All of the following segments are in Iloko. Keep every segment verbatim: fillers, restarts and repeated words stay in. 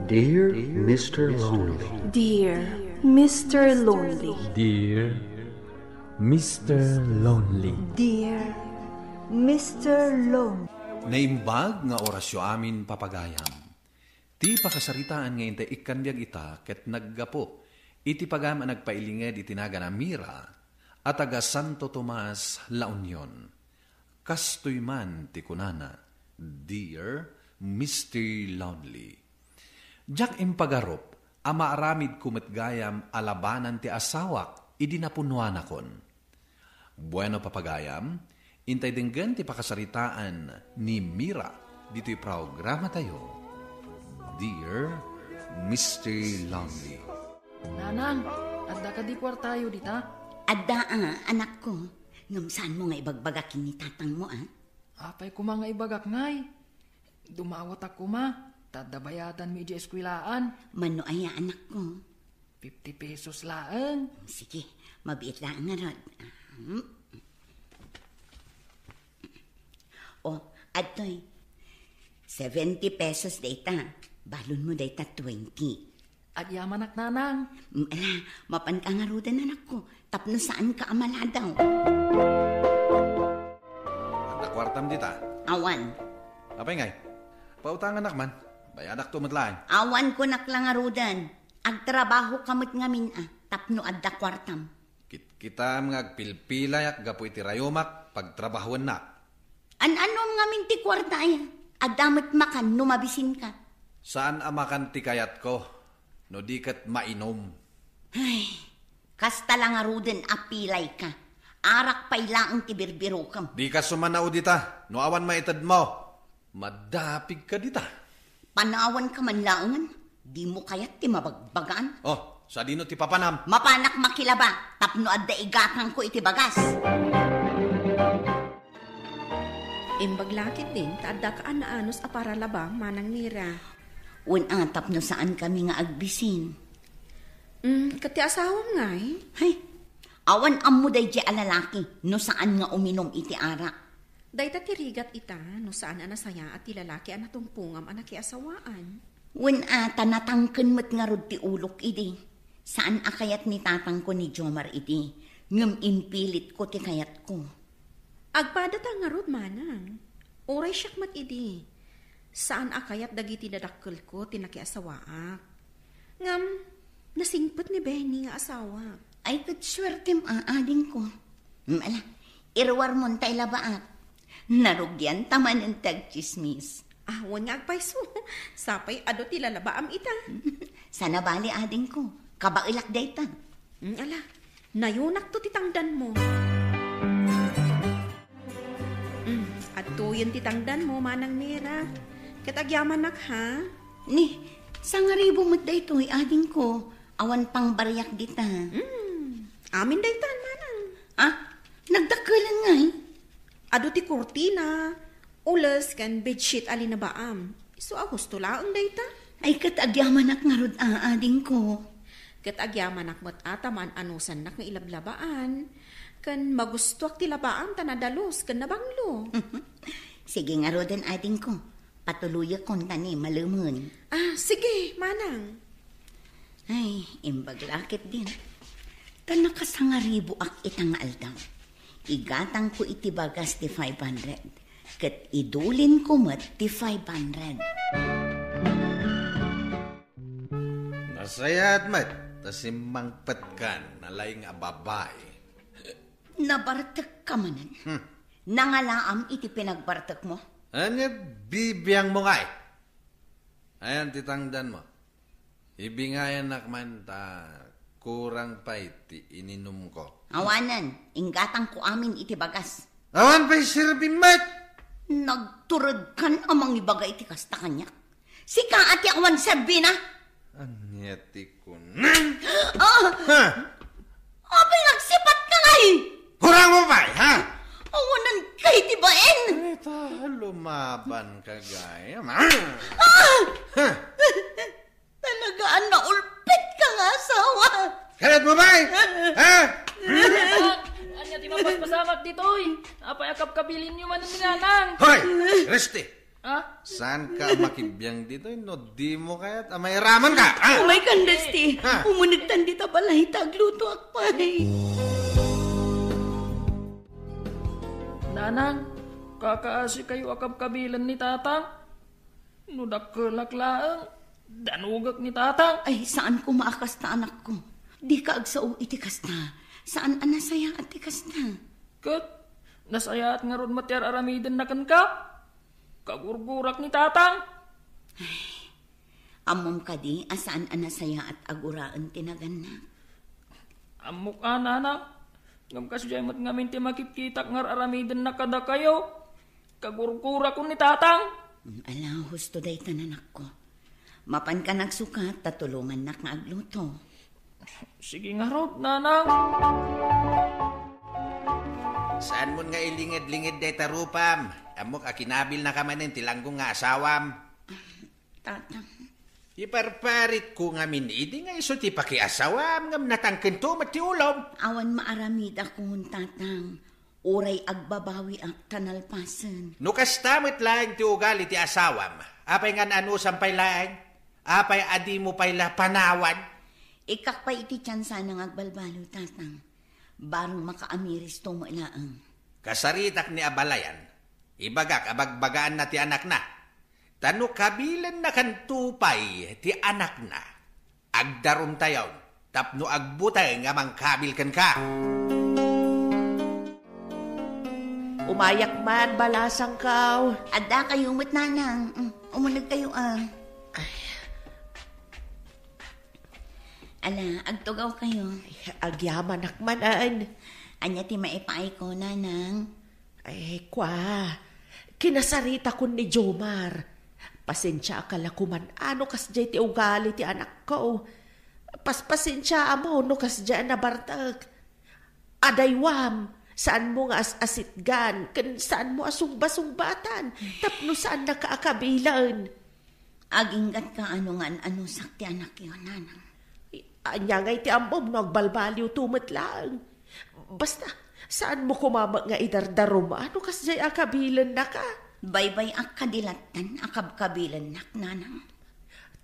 Dear Mister Lonely. Dear Mister Lonely. Dear Mister Lonely. Dear Mister Lonely. Naimbag nga orasyo amin, papagayam. Ti pakasaritaan nga intay ikkan biag ita ket naggapu iti pagayam a nagpailinged iti nagan a Mira a taga Santo Tomas, La Union. Kastoy man ti kunana, "Dear Mister Lonely, diak impagarup a maaramidko met gayam a labanan ti asawak idi napunnuanakon." Bueno, papagayam, intay denggen ti pakasaritaan ni Mira ditoy programatayo, Dear Mister Lonely. Nanang, adda kadi kuartayo dita? Adda, a, anakko. Ngem saanmo nga ibagbaga ken ni tatangmo, a? Apay koma nga ibagak, ngay? Dumawatak koma, ta adda bayadanmi idiay eskwelaan. Mano aya, anakko? Fifty pesos laeng. Sige, mabiit laeng ngarud. Hmm. O, adtoy. Seventy pesos dayta. Balonmo dayta twenty. Agyamanak, nanang. Mm, ala, mapanka ngaruden, anakko, tapno saanka a maladaw. Adda kuartam dita? Awan. Apay ngay? Pautanganak man. Bayadakto met laeng. Awan, kunak la ngaruden. Agtrabahoka met ngamin a, tapno adda kuartam. Kitkitam nga agpilpilayak gapu iti rayumak, pagtrabahuennak. An-annom ngamin ti kuarta aya? Adda met makan no mabisinka. Saan a makan ti kayatko, no di ket mainom. Ay, kasta la ngaruden a pilayka. Arak pay laeng ti birbirokem. Dika sumanao dita, no awan maitedmo. Madapigka dita. Panawanka man laengen, dimo kayat ti mabagbagaan? O, sadino ti papanam? Mapanak makilaba, tapno adda igatangko iti bagas. Imbag la ketdin ta addaka a naanus a paralabang, Manang Mira. Wen a, tapno saankami nga agbisin. Mm, ket ti asawam ngay? Hay, awan ammo daydiay a lalaki no saan nga uminom iti arak. Dayta ti rigat ita no saan a nasayaat ti lalaki a natumpongam a nakiasawaan. Wen a, ta natangken met ngarud ti ulok idi. Saan a kayat ni tatangko ni Jomar idi, ngem impilitko ti kayatko. Agpadata ngarud, manang. Uray siak met idi. Saan a kayat dagiti dadakkelko ti nakiasawaak. Ngem, nasingpet ni Benny nga asawak. Ay, ket suertem a, adingko. Mm, ala, iruarmon tay labaak. Narugian ta manen ti agtsismis. Ah, wen nga agpayso. Sapay adu ti lalabaam ita. Sana bali, adingko. Kabaelak dayta. Mm, ala, nayonakto ti tangdanmo. Mm, adtoyen ti tangdanmo, Manang Mira. Ket agyamanak, ha? Ni, sangaribu met daytoy, adingko. Awan pangbariak dita. Mm, amin dayta, manang. Ah, nagdakkelen ngay? Adu ti kurtina, ules, ken bedsheet a linabaam. Isu a husto laeng dayta. Ay, ket agyamanak ngarud a, adingko. Ket agyamanak met a ta maan-anusannak nga ilablabaan. Ken magustoak ti labaam ta nadalus ken nabanglo. Sige ngaruden, adingko. Patuloyakon ta ni malemen. Ah, sige, manang. Ay, imbag la ketdin. Ta nakasangaribuak ita nga aldaw. Igatangko iti bagas ti five hundred. Ket idulinko met ti five hundred. Nasayaat met ta simmangpetkan, nalaing a babai. Nabartekka manen. Hmm. Nangalaam iti pinagbartekmo? Ania bibiangmo ngay? Ayan ti tangdanmo. Ibingayanak man ta kurang pay ti ininumko. Awanen, inggatangko amin iti bagas. Awan pay serbim met! Nagturedkan a mangibaga iti kasta kaniak. Sika a ti awan serbina? Ania ti kunam? Ah! Ha? Apay nagsipatka ngay? Kurangmo pay, ha? Awanan kay ti bain! Ay, ta, lumaban ka gayam, ha? Ah! Ha? Talaga a naulpitka nga asawa. Kalat mo ba, eh? Ha? Ania ti mapaspasamak ditoy? Apay a kapkabilinyo manen ni nanang? Hoy! Reste! Ah? Saan ka makibiang ditoy? No, di mo kayat, a, mairaman ka, ah? Umay kan, Dusty. Ha? Umunegtan dita balay, ta aglutoak pay. Nanang, kakaasi kayo a kabkabilan ni Tatang? No dakkelak laeng, danugek ni Tatang. Ay, saan koma a kasta, anakko. Dika agsao iti kasta. Saan a nasayaat ti kasta. Ket, nasayaat ngarud met ti ar-aramidenna kenka? Kagurgurak ni Tatang. Ay, ammom kadi a saan a nasayaat a guraen ti nagannak? Ammok a, Nanang. Ngem kasdiay met ngamin ti makitkitak nga ar-aramidenna kadakayo. Kagurgurakon ni Tatang. Mm, ala, husto dayta, anakko. Mapanka nagsukat, ta tulongannak nga agluto. Sige ngarud, Nanang. Saanmon nga ilinged-linged dayta rupam. Ammok a kinabilnaka manen ti langgong nga asawam. Tatang. Iparparitko ngamin idi nga isu ti pakiasawam ngem natangkento met ti ulom. Awan maaramidakon, Tatang. Uray agbabawiak ta nalpasen. No kasta met laeng ti ugali ti asawam, apay ngan anusam pay laeng? Apay a dimo pay la panawan? Ikkak pay iti tiyan sana nga agbalbaliw, Tatang. Bareng makaamiristo met laeng. Kasaritak ni abalayan. Ibagak a bagbagaanna ti anakna. Ta no kabilennakanto pay ti anakna, agdarumtayon tapno agbuteng a mangkabil kenka. Umayak man, balasangko. Adda kayo met, Nanang. Mm, umuneg kayo, ah. Ay. Ala, agtugaw kayo. Ay, agyamanak man, an. Ania ti maipaayko, Nanang? Ay, kua, kinasaritakon ni Jomar. Pasensiaak la koman a no kasdiay ti ugali ti anakko. Paspasensiaam no kasdiay a nabartek. Adaywam, saanmo nga as-asitgan, ken saanmo a sungbasungbatan, tapno saannaka a kabilen. Aginggatka a no ngan-anusak ti anakyo, Nanang. Ania ngay ti ammom no agbalbaliwto met laeng? Basta, saanmo koma met nga idardarum a no kasdiay a kabilennaka? Baybay-ak kadi lattan a kabkabilennak, Nanang.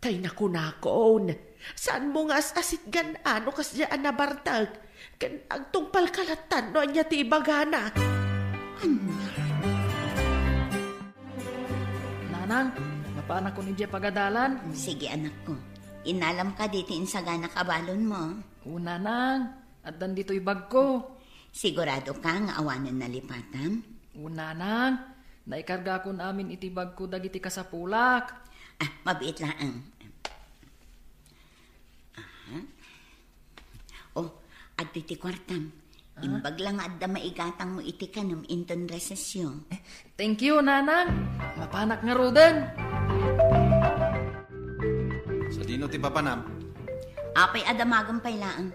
Tay nakunakon, saanmo nga as-asitgan a no kasdiay a nabartek? Ken agtungpalka lattan no ania ti ibagana. Ania? Nanang, mapanakon idiay pagadalan? Sige, anakko. Innalam kadi ti insaganak a balonmo? O, Nanang, addan ditoy bagko. Sigurado ka nga awanen nalipatam? O, Nanang, naikargakon amin iti bagko dagiti kasapulak. Ah, mabiit laeng. Aha. Oh, adtoy ti kuartam. Ah? Imbag la nga adda maigatangmo iti kanem inton resesyo. Thank you, Nanang. Mapanak ngaruden. Sadino ti papanam? Apay a damagem pay laeng.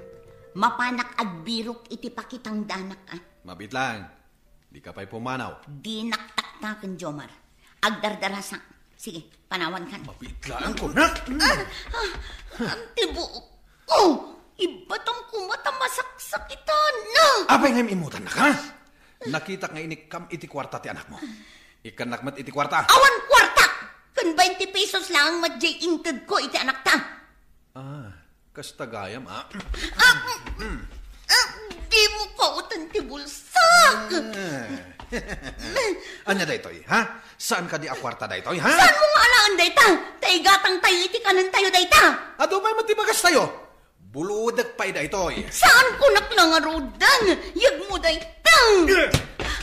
Mapanak agbirok iti pakitangdanak, a. Mabiit laeng. Dika pay pumanaw. Dinak taktaken, Jomar. Agdardarasak. Sige, panawankan. Mabiit laeng, kunak. Ah, ah, ang tibuok ko. Ibatam koma ta masaksakitan. Apay nga imimutannaka? Nakitak nga inikkam iti kuarta ti anakmo. Ikkannak met iti kuarta. Awan kuarta! Ken twenty pesos laeng met diay intedko iti anakta. Ah, kasta gayam, ah. Ah, ah, di mo kauten ti bulsak. Ah. Ania daytoy, ha? Saan kadi a kuarta daytoy, ha? Saan mo nga alaen dayta? Ta igatang tayo iti kanen tayo dayta. Adu pay met ti bagas tayo. Bulodek pay daytoy. Saan ko naklangarodan? Yag mo dayta.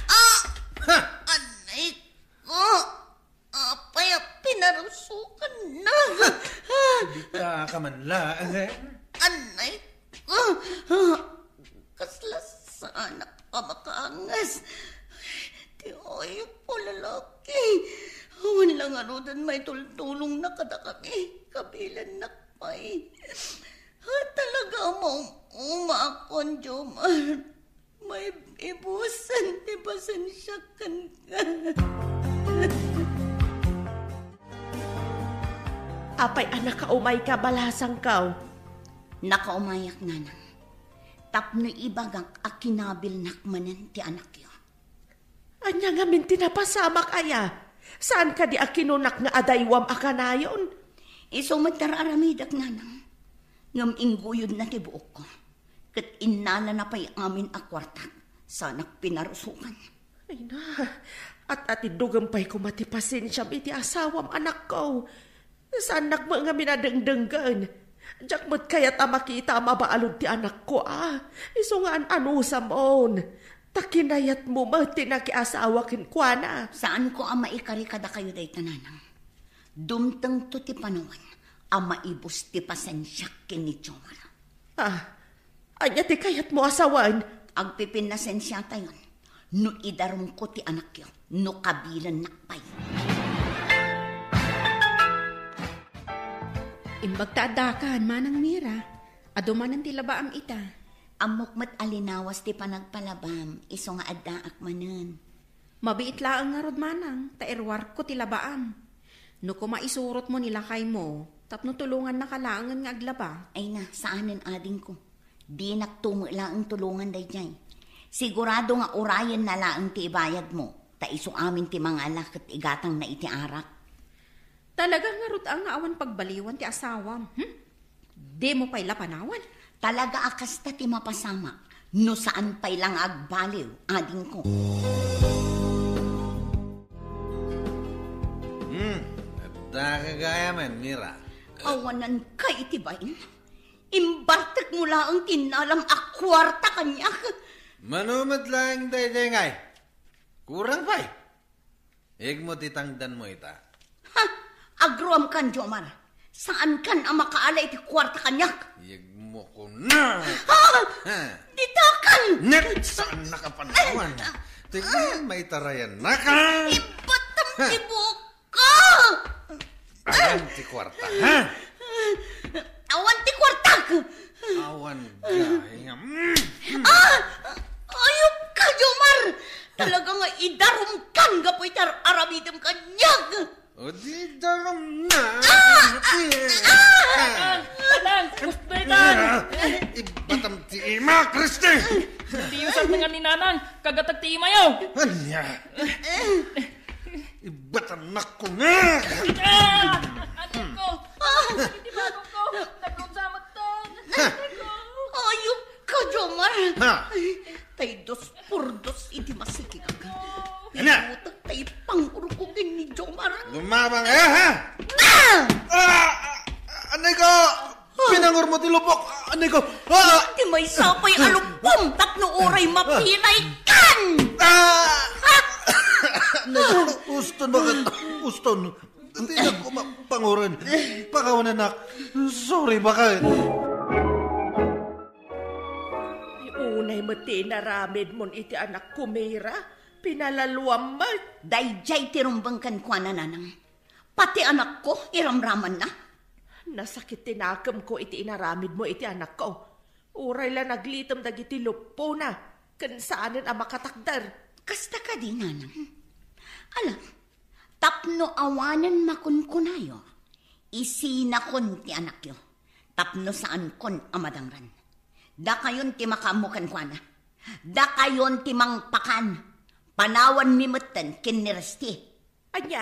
Ah! Ha! Anay ko. Apay a pinarusokan na. Dita ka man la, eh? Anay ko. Kasla saanak a makaangas. Ti ayup a lalaki. Awan la ngaruden maitultulongna kadakami. Kabilannak pay. Ah, talaga a maum-umakon, Jomar. Maibusan ti pasensiak kenka. Apay a nakaumayka, balasangko? Nakaumayak, Nanang. Tapno ibagak a kinabilnak manen ti anakyo. Ania ngamin ti napasamak aya? Saan kadi a kinunak nga adaywam a kanayon? Isu met ti ar-aramidek, nanang. Ngem ingguyodna ti buokko. Ket innalana pay amin a kuartak. Saanak pinarusokan. Ay na, at-atiddogem pay koma ti pasensiam iti asawam, anakko. Saannak met ngamin a dengdenggen. Diak met kayat a makita a mabaalud ti anakko, a. Isu nga an-anusamon. Ta kinayatmo met ti nakiasawa kenkuana. Saanko a maikari kadakayo dayta, nanang. Dumtengto ti panawan a maibus ti pasensiak ken ni Jomar. Ah, ania ti kayatmo a sawen? Agpipinnasensiatayon no idarumko ti anakyo, no kabilennak pay. Imbag ta addakan, Manang Mira. Adu manen ti labaam ita. Ammok met a linawas ti panagpalabam, isu nga addaak manen. Mabiit laeng ngarud, Manang, ta iruarko ti labaam. No koma isurotmo ni lakaymo, tapno tulongannaka laengen nga aglaba. Ay na, saanen, adingko. Dinak tumo laeng tulongan daydiay. Sigurado nga urayenna laeng ti ibayadmo, ta isu amin ti mangala ket igatangna iti arak. Talaga ngarud a nga awan pagbaliwan ti asawam, hmm? Dimo pay la panawan. Talaga a kasta ti mapasamak, no saan pay la nga agbaliw, adingko. Hmm, adda ka gayamen, Mira. Awanan kay iti bain. Imbartekmo laeng ti innalam a kuarta kaniak. Mano met laeng daydiay ngay? Kurang pay. Igmo ti tangdanmo ita. Ha! Agruamkan, Jomar. Saankan a makaala iti kuarta kaniak. Igmo ko na. Ha! Ha! Ditakan! Net, saan nakapanawan? Tignan, maitarayannaka. Ibatam Ha! ti buokko! Awan ti kuarta, ha? Awan ti kuartak! Awan gayam. Ah! Ayupka, Jomar! Talaga nga idarumkan gapu iti ar-aramidem kaniak! O di darum na. Ah! Tatang! Tatang! Gusto itan! Ibatam ti ima, Christy! Diyosan nga ni Nanang, kagatag ti imayo! Ania? Ibatam na ko na! Ah! Anak ko! Anak ko! Nagkaunsa met ton? Anak ko! Ayupka, Jomar! Ha? Tay dos por dos iti masikig. Ania? Ibutek tay pangurkugin ni Jomar. Lumabang, eh, ha? Ah! Ah! Ah! Anay ko! Pinangurmo ti lupok! Anay ko! Ah! Ti maysa pay a lupom tapno uray mapilay kan! Ah! Anay ko! Uston, bakit? Uston! Dinak ko mapanguren. Pakawanenak. Sorry, bakit? Ay, unay met ti inaramidmon iti anakko, Mira. Pinalaluam met. Daydiay ti rumbeng kenkuana, Nanang. Pati anakko, iramramanna. Nasakit ti nakemko iti inaramidmo iti anakko. Uray la naglitem dagiti luppona, ken saanen a makatakder. Kasta kadi, Nanang? Ala, tapno awanen makunkunayo, isinakon ti anakyo, tapno saankon a madangran. Dakayon ti makaammo kenkuana. Dakayon ti mangpakan. Panawanmi metten ken ni Resti. Ania?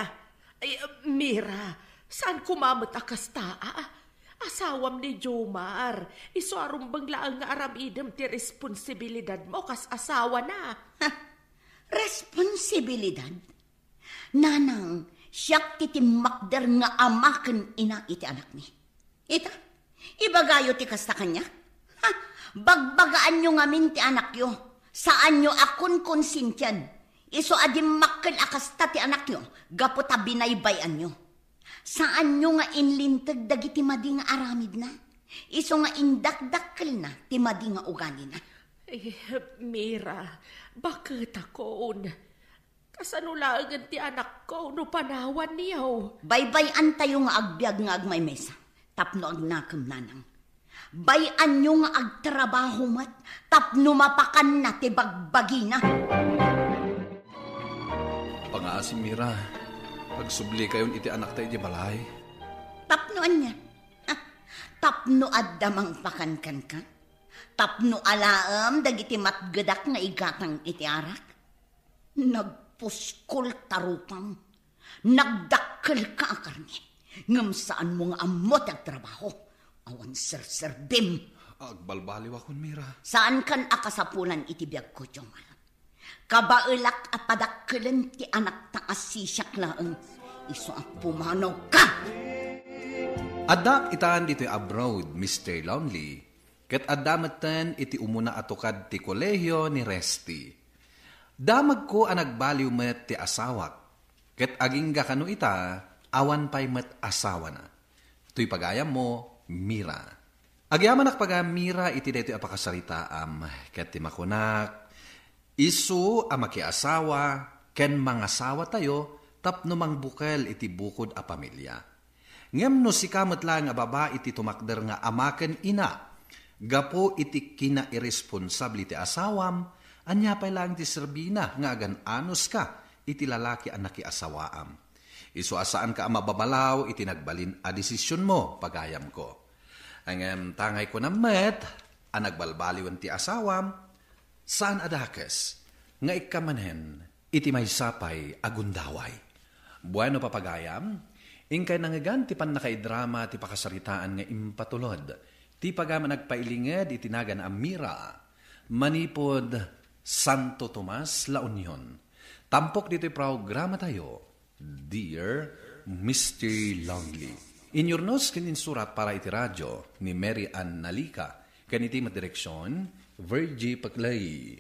Ay, Mira, saan koma met a kasta, a? Asawam ni Jomar. Isu a rumbeng laeng nga aramidem ti responsibilidadmo kas asawana. Ha? Responsibilidad? Nanang, siak ti timmakder nga ama ken ina iti anakmi. Ita, ibagayo ti kasta kaniak? Ha? Bagbagaanyo ngamin ti anakyo. Saanyo a konkonsintian. Isu a dimmakkel a kasta ti anakyo gapu ta binaybay-anyo. Saanyo nga inlinteg dagiti madi nga aramidna. Isu nga indakdakkelna ti madi nga ugalina. Eh, Mira, baketakon. Kasano laengen ti anakko no panawanyo? Baybay-antayo nga agbiag nga agmaymaysa tapno agnakem, Nanang. Bay-anyo nga agtrabaho met tapno mapakanna ti bagbagina. Pangaasim, Mira, agsublikayon iti anakta idiay balay. Tapno ania? Ha? Tapno adda mangpakan kenka? Tapno alaem dagiti matgedak nga igatang iti arak? Nagpuskol ta rupam. Nagdakkelka a karne, ngem saanmo nga ammo ti agtrabaho. Awan serserbim. Agbalbaliwakon, Mira. Saankan a kasapulan iti biagko, Jomar. Kabaelak a padakkelen ti anakta a sisiak laeng. Isu a pumanawka. Addaak itan ditoy abroad, Mister Lonely, ket adda metten iti umuna a tukad ti kolehio ni Resty. Damagko a nagbaliw met ti asawak, ket agingga kano ita, awan pay met asawana. Toy pagayammo, Mira. Agyamanak pagayam, Mira, iti daytoy a pakasaritaam, ket ti makunak, isu a makiasawa ken mangasawatayo tapno mangbukel iti bukod a pamilia. Ngem no sika met laeng a babai ti tumakder nga ama ken ina, gapu iti kinairesponsable ti asawam, ania pay laeng ti serbina nga agan-anuska iti lalaki a nakiasawaam? Isu a saanka a mababalaw iti nagbalin a desisionmo, pagayamko. Ngem tangay kunam met a nagbalbaliwen ti asawam, saan a dakes nga ikka manen iti maysa pay a gundaway. Bueno, papagayam, inkay nangngegan ti pannakaidrama ti pakasaritaan nga impatulod ti pagayam a nagpailinged iti nagan a Mira manipud Santo Tomas, La Union. Tampok ditoy programatayo, Dear Mister Lonely. Inyurnos ken insurat para iti radio ni Mary Ann Nalica, ken iti met direksion, Virgie Paclay.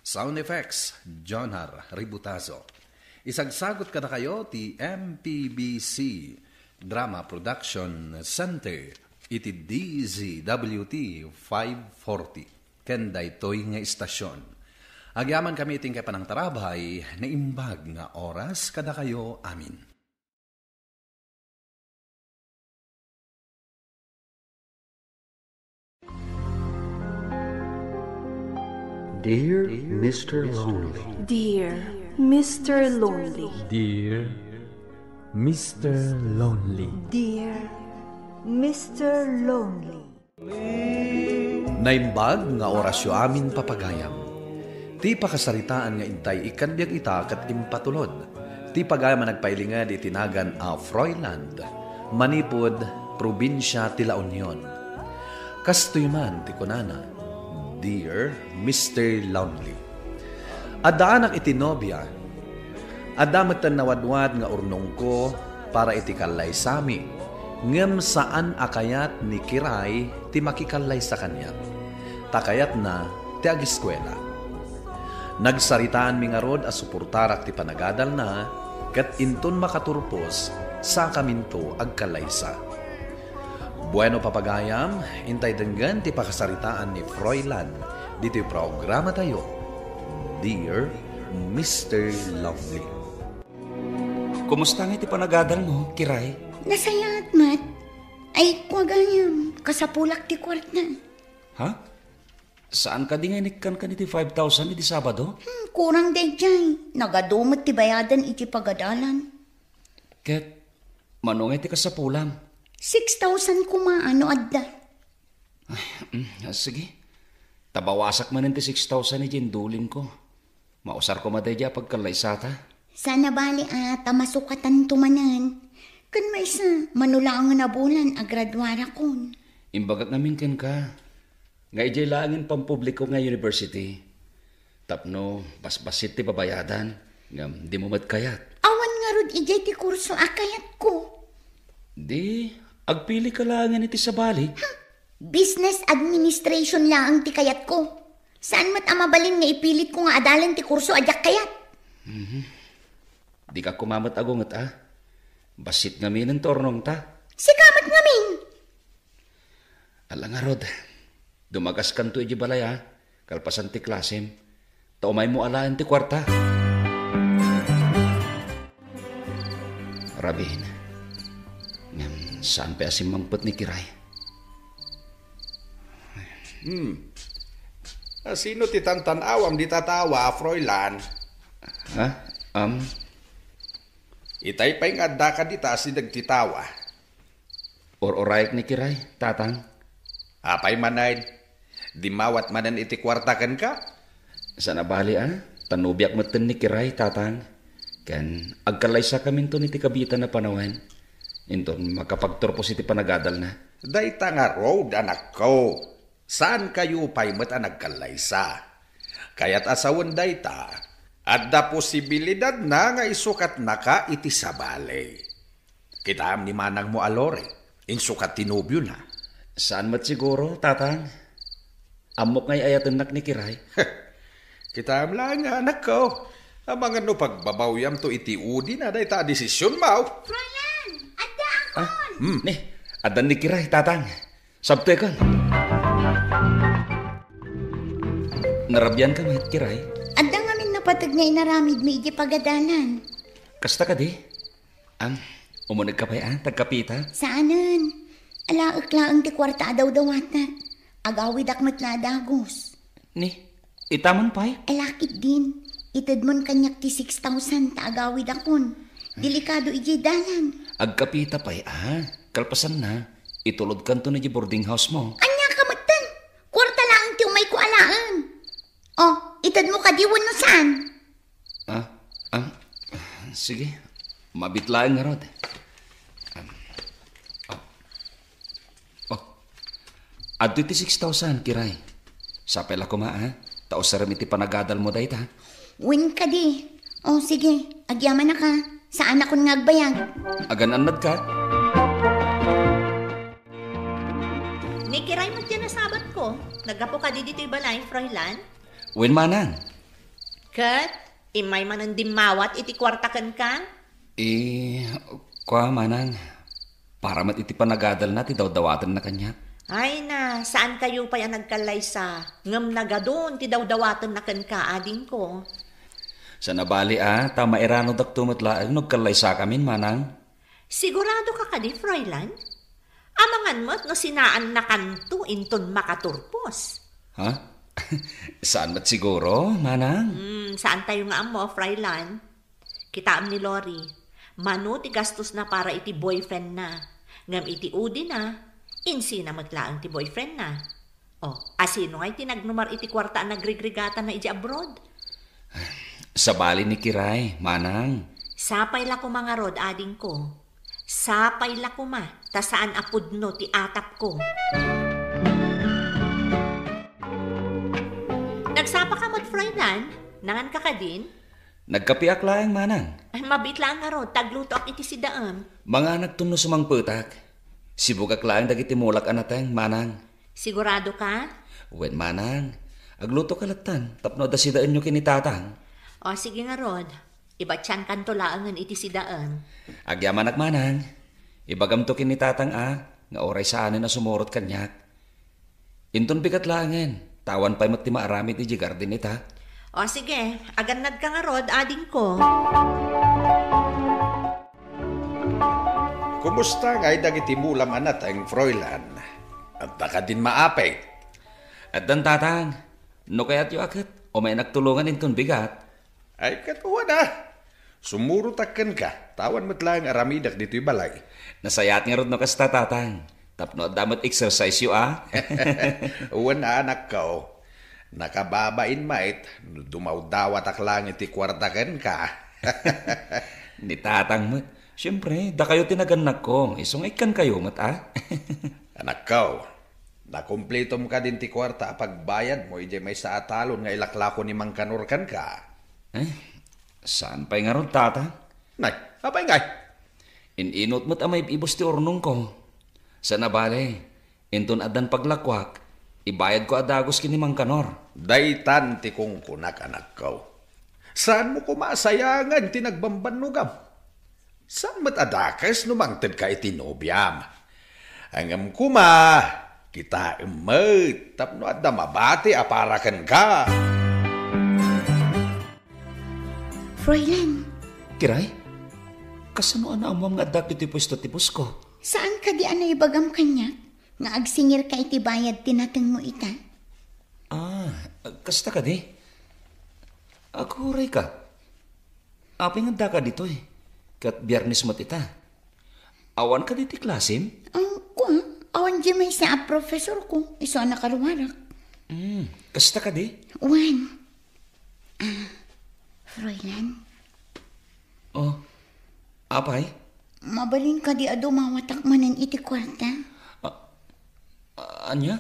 Sound effects, Jonar Ributazo. Isagsagut kadakayo ti M P B C Drama Production Center iti D Z W T five forty. Ken daytoy nga istasion. Agyamankami iti inkay panangtarabay, naimbag nga oras kadakayo amin. Dear Mister Lonely. Dear Mister Lonely. Dear Mister Lonely. Dear Mister Lonely. Naimbag nga orasyo amin, papagayam. Ti pakasaritaan nga intay ikkan biag ita ket impatulod ti pagayam a nagpailinged iti nagan a Froiland, manipud probinsia ti La Union. Kastoy man ti kunana, Dear Mister Lonely. Addaanak iti nobia. Adda metten nawadwad nga urnongko para iti kallaysami, ngem saan a kayat ni Kiray ti makikallaysa kaniak, ta kayatna ti ageskuela. Nagsaritaanmi ngarud a suportarak ti panagadalna, ket inton makaturpos, sakaminto agkallaysa. Bueno, papagayam, intay denggen ti pakasaritaan ni Froilan ditoy programatayo, Dear Mister Lovely. Kumusta nga iti panagadalmo, Kiray? Nasayaat met. Ay, kuagayam, kasapulak ti kuarta. Ha? Saan kadi nga inikkan kan iti five thousand iti Sabado? Hmm, kurang daydiay. Nagadu met ti bayadan iti pagadalan. Ket mano nga iti kasapulam? Six thousand koma, no adda. Ay, mm, ah, sige. Ta bawasak manen ti six thousand iti indulin ko. Mausar ko madi a pagkallaysata. Sana bali a ta masukatanto manen. Ken maysa, mano laengen a bulan a graduarakon. Imbagak ngamin kenka nga idiay laengen pampubliko nga university. Tapno basbasit ti babayadan, ngem dimo met kayat. Awan ngarud idiay ti kurso a kayatko. Di, agpili ka laengen iti sabali. Hmm, business administration laeng ti kayatko. Saan met a mabalin nga ipilitko nga adalan ti kurso a diak kayat? Mhm. Dika koma met agunget a. Bassit ngaminen ti urnongta. Sika met ngamin. Ala ngarud, dumagaskanto idiay balay a, kalpasan ti klasem, ta umaymo alaen ti kuarta. Rabin, ngem saan pay a simmangpet ni Kiray? Hmm. A, sino ti tantan-awam dita tawa, Froilan? Ha? Am? Itay pay nga addaka dita a sideg ti tawa. Ur-urayek ni Kiray, Tatang. Apay manen? Dimmawat manen iti kuarta kenka? Saan a bali a, ta nobiak metten ni Kiray, Tatang. Ken agkallaysakaminton iti kabiitan a panawen, inton makapagturpos iti panagadalna. Dayta ngarud, anakko. Saankayo pay met a nagkallaysa. Kayat a sawen dayta, adda posibilidadna nga isukatnaka iti sabali. Kitaem ni manangmo a Lori, insukat ti nobiona. Saan met siguro, Tatang. Ammok nga ay-ayatennak ni Kiray. Kitaem laeng nga anakko. Amangan no pagbabawyamto iti udina dayta a desisionmo. Froilan, addaakon! Ah, hmm. Ni, addan ni Kiray, Tatang. Sabtekon. Narabianka met, Kiray? Adda ngamin napateg nga inaramidmi iti pagadalan. Kasta kadi? Am, umunegka pay a, tagkapita? Saanen. Alaek laeng ti kuarta a dawdawatek. Agawidak met la a dagus. Ni, ita man pay? Alakid din. Itedmon kaniak ti six thousand ta agawidakon. Delikado idiay dalan. Agkapita pay a. Kalpasanna, itulodkanto idiay boarding house mo. Ania ka metten? Kuarta laeng ti umayko alaen. Oh, itedmo kadi wenno saan? Ah, ah, sige. Mabit laeng ngarud. Ah, ah. Oh. Adtoy ti six thousand, Kiray. Sapay la koma, ha? Ta usarem iti panagadalmo dayta. Wen kadi. Oh, sige. Agyamanak, ha. Saanakon nga agbayag. Agan-annadka. Ni Kiray met diay nasabatko. Naggapu kadi ditoy balay, Froilan? Wen, manang. Ket immay manen dimmawat iti kuarta kenka? Eh, kua, manang. Para met iti panagadalna ti dawdawatenna kaniak. Ay na, saankayo pay a nagkallaysa, ngem nagadun ti dawdawatenna kenka, adingko. Saan a bali a, ta mairanudakto met laeng no agkallaysakamin, manang. Siguradoka kadi, Froilan? Amangan met no sinaannakanto inton makaturpos. Ha? Saan met siguro, manang? Hmm, saantayo nga ammo, Froilan. Kitaem ni Lori, mano ti gastosna para iti boyfriendna, ngem iti udina, insina met laeng ti boyfriendna. Oh, asino ngay ti nagnumar iti kuarta a nagrigrigatanna idiay abroad? Sabali ni Kiray, manang. Sapay la koma ngarud, adingko. Sapay la koma, ta saan a pudno ti atapko. Nagsapaka met, Froilan? Nanganka kadin? Nagkapiak laeng, manang. Ay, mabit laeng ngarud, ta aglutoak iti sidaem. Manganakton no sumangpetak. Sibugak laeng dagiti mulak a nateng, manang. Siguradoka? Wen, manang. Aglutoka lattan, tapno adda sidaenyo ken ni tatang. O, sige ngarud. Ibatiankanto laengen iti sidaem. Agyamanak, manang. Ibagamto ken ni tatang a, nga uray saanen a sumurot kaniak. Inton bigat laengen, ta awan pay met ti maaramid idiay garden ita. O sige, agannadka ngarud, adingko. Kumusta ngay dagiti mulam a nateng, Froilan? Adda kadin maapit? Addan, tatang. No kayatyo a ket, umaynak tulongan inton bigat. Ay, ket wen a. Sumurotak kenka, ta awan met laeng aramidek ditoy balay. Nasayaat ngarud no kasta, tatang. Tapno adda met exercise-yo a. Wen a, anakko. Nakababain met, no dumawdawatak laeng iti kuarta kenka. Ni tatang met. Siempre, dakayo ti nagannakko. Isu nga ikkankayo met a. Anakko, nakumplitom kadin ti kuarta a pagbayadmo idiay maysa a talon nga ilaklako ni Mang Kanor kenka? Eh, saan pay ngarud, tatang? Nay, apay ngay? In-inut met a maib-ibus ti urnongko. Saan a bale, inton addan paglakuak, ibayadko a dagus ken ni Mang Kanor. Daytan ti kunkunak, anakko. Saanmo koma a sayangen ti nagbambannogam? Saan met a dakes no mangtedka iti nobiam? Ngem koma, kitaem met tapno adda mabati a para kenka. Froilan. Kiray? Kasano a naammoam nga addak iti puesto ti boss-ko? Saan kadi a naibagam kaniak nga agsingirka iti bayad ti natengmo ita? Ah, kasta kadi? Agurayka. Apay nga addaka ditoy? Ket Biernes met ita. Awan kadi ti klasem? Ah, kua, awan diay maysa a professorko, isu a nakaruarak. Hmm, kasta kadi? Wen. Ah, Froilan, Oh, apay? Mabalin kadi a dumawatak manen iti kuarta? A-, ania?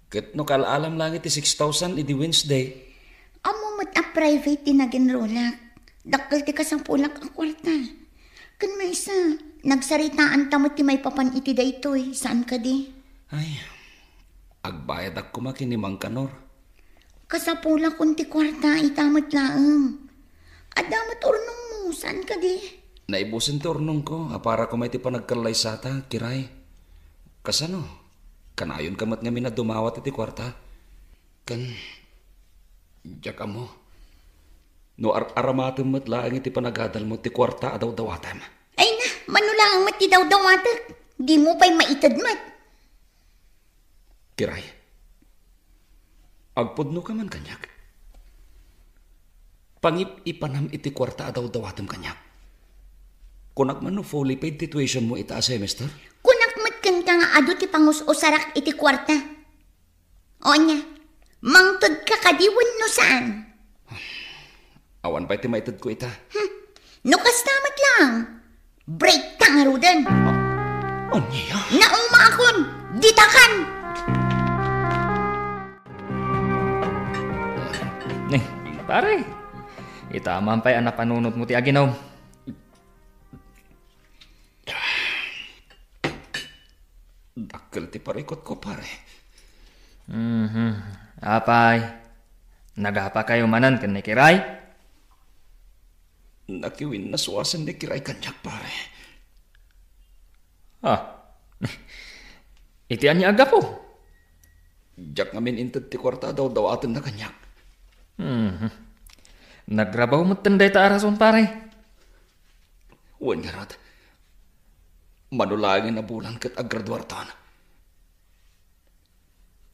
Ket no kaal-alam laeng iti six thousand idi Wednesday. Ammo met a private ti naginrolak. Dakkel ti kasapulak a kuarta. Ken maysa, nagsaritaanta met ti maipapan iti daytoy, saan kadi? Ay, agbayadak koma ken ni Mang Kanor. Kasapulakon ti kuarta ita met laeng. Adda met urnongmo, saan kadi? Naibusen ti urnongko a para koma iti panagkallaysata, Kiray. Kasano? Kanayonka met ngamin a dumawat iti kuarta? Ken, diak ammo. No ar-aramatem met laeng iti panagadalmo ti kuarta a dawdawatem. Ay na, mano laeng met ti dawdawatek? Dimo pay maited met. Kiray, agpudnoka man kaniak. Pangip-ipanam iti kuarta a dawdawatem kaniak. Kunak man no fully paid ti tuition mo ita a semester? Kunak met kenka nga adu ti pangus-usarak iti kuarta. O ania, mangtedka kadi wenno saan? Awan pay ti maitedko ita. Hmm. No kasta met lang, break ta ngaruden. Ania? Naumaakon, ditakan! Ni, pare, ita man pay a napanunotmo ti aginum. Dakkel ti parikutko, pare. Mhm. Apay, nagapakayo manen ken ni Kiray? Nakiwinnasuasen ni Kiray kaniak, pare. Ah. Iti ania a gapu? Diak ngamin inted ti kuarta a dawdawatenna kaniak. Mhm. Nagrabaw metten dayta a rason, pare. Wen ngarud, mano laengen a bulan ket agraduarton.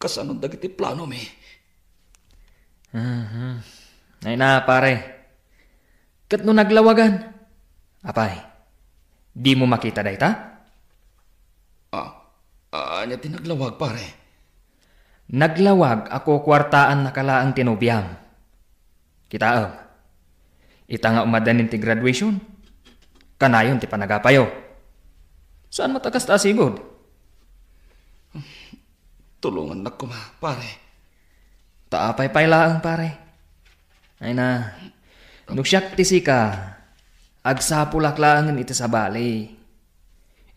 Kasano dagiti planomi? Mhm. Ay na, pare. Ket no naglawagan? Apay, dimo makita dayta? Ah, ania ti naglawag, pare? Naglawag a kukuartaannaka laeng ti nobiam. Kitaem, ita nga umadanin ti graduation, kanayon ti panagapayo. Saan met a kasta a sigud? Tulongannak koma, pare. Ta apay pay laeng, pare. Ay na, no siak ti sika, agsapulak laengen iti sabali.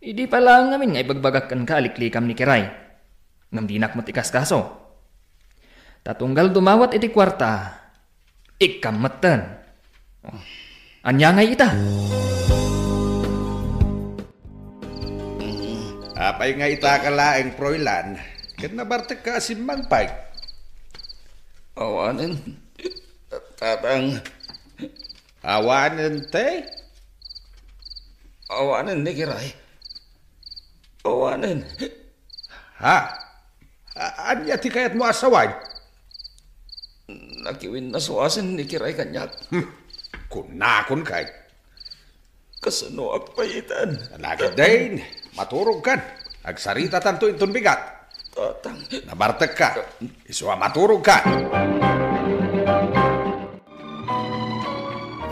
Idi pay laeng ngamin nga ibagbagak kenka a liklikam ni Kiray, ngem dinak met ikaskaso. Ta tunggal dumawat iti kuarta, ikkam metten. Ania ngay ita? Mm, apay nga ita ka laeng, Froilan, ket nabartekka a simmangpet? Awanen, Tatang. Awanen, te? Awanen ni Kiray. Awanen. Ha? A-, ania ti kayatmo a sawen? Nakiwinnasuasen ni Kiray kaniak. Hmm. Kunakon kay. Kasano agpayitan? Alakid din, maturog kan. Agsarita tanto inton bigat. Tatang. Nabartek ka. Isu a maturog ka.